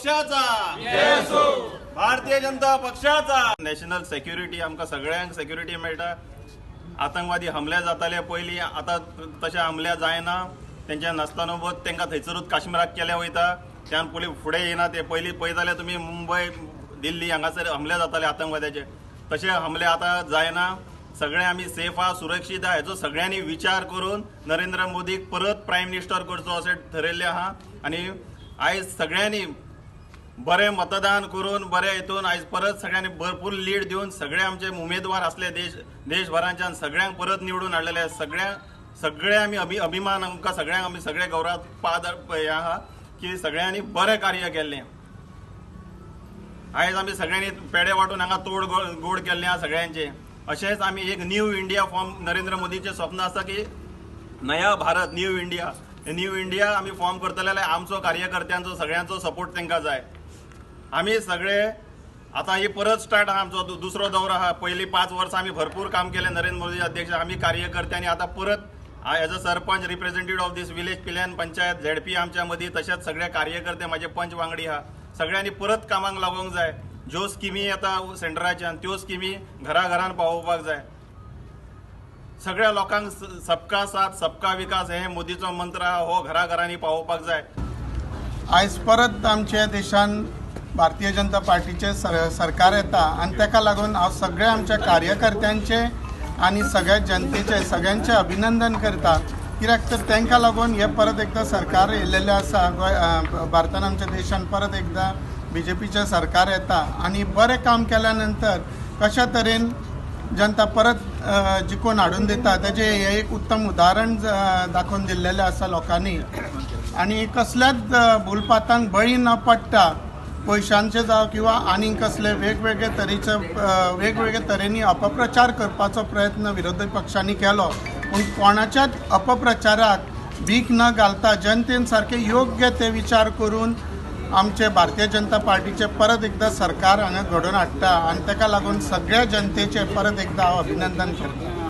पक्षाचा भारतीय जनता पक्षाचा। National security आमकां सगळ्यांक सेक्युरिटी मेळटा। आतंकवादी हमले जाताले पयलीं, आतां तशे हमले जायना। तेंच्या नासतानोबत तांकां थंयसरूच काश्मीराक केले वयता, त्यान पयलीं फुडें येयना ते। पयलीं पळयताले तुमी मुंबय, दिल्ली हांगासर हमले जाताले आतंकवाद्याचे, तशे हमले आतां जायना। सगळे आमी सेफ आहा, सुरक्षीत आहा। हेचो सगळ्यांनी विचार करून नरेंद्र मोदीक परत प्रायम मिनिस्टर करचो अशें ठरयल्लें आहा। आनी आयज सगळ्यांनी बरें मतदान करून बरें हितून आयज परत सगळ्यांनी भरपूर लीड दिवन सगळे आमचे उमेदवार आसले देशभरांच्यान सगळ्यांक परत निवडून हाडलेले। सगळे आमी अभिमान आमकां सगळ्यांक आमी सगळे गौरव पाद हें आहा की सगळ्यांनी बरें कार्य केल्लें। आयज आमी सगळ्यांनी पेडे वांटून हांगा तोड गोड केल्लें आहा सगळ्यांचें। अशेंच आमी एक न्यू इंडिया फॉर्म, नरेंद्र मोदीचें स्वप्न आसा की नया Bharat, new India, new India आमी फॉर्म करतले जाल्यार आमचो कार्यकर्त्यांचो सगळ्यांचो सपोर्ट तांकां जाय। आमी सगळे आतां ही परत स्टार्ट आहा, आमचो दुसरो दौरो आहा। पयलीं 5 वर्सां आमी भरपूर काम केलें नरेंद्र मोदी अध्यक्ष आमी कार्यकर्त्यांनी। आतां परत as a sarpanch representative of this village Pilerne panchayat ZP आमच्या मदीं, तशेंच सगळे कार्यकर्ते म्हाजे पंच वांगडी आहा, सगळ्यांनी परत कामाक लागूंक जाय। ज्यो स्किमी येता सेंटराच्यान त्यो स्किमी घरा घरान पावोवपाक जाय। सगळ्या लोकांक सबका साथ सबका विकास हे मोदीचो मंत्र आहा, हो घरा घरांनी पावोवपाक जाय। आयज परत आमच्या देशान भारतीय जनता पार्टीचे सरकार येता आनी ताका लागून हांव सगळ्या आमच्या कार्यकर्त्यांचे आनी सगळ्या जनतेचे सगळ्यांचे अभिनंदन करता। कित्याक तर तांकां लागून हे परत एकदां सरकार येयलेलें आसा। गोंय भारतान आमच्या देशान परत एकदां बीजेपीचें सरकार येता आनी बरें काम केल्या नंतर कशा तरेन जनता परत जिखून हाडून दिता तेजें हें एक उत्तम उदाहरण दाखोवन दिल्लेलें आसा लोकांनी। आनी कसल्याच भुलपातांक बळी न पडटा पयशांचे जावं किंवा आनीक कसले वेगवेगळे तरेचे वेगवेगळे तरेंनी अपप्रचार करपाचो प्रयत्न विरोधी पक्षांनी केलो, पूण कोणाच्याच अपप्रचाराक भीक न घालता जनतेन सारके योग्य ते विचार करून आमचे भारतीय जनता पार्टीचे परत एकदां सरकार हांगा घडोवन हाडटा आनी ताका लागून सगळ्या जनतेचें परत एकदां हांव अभिनंदन करता।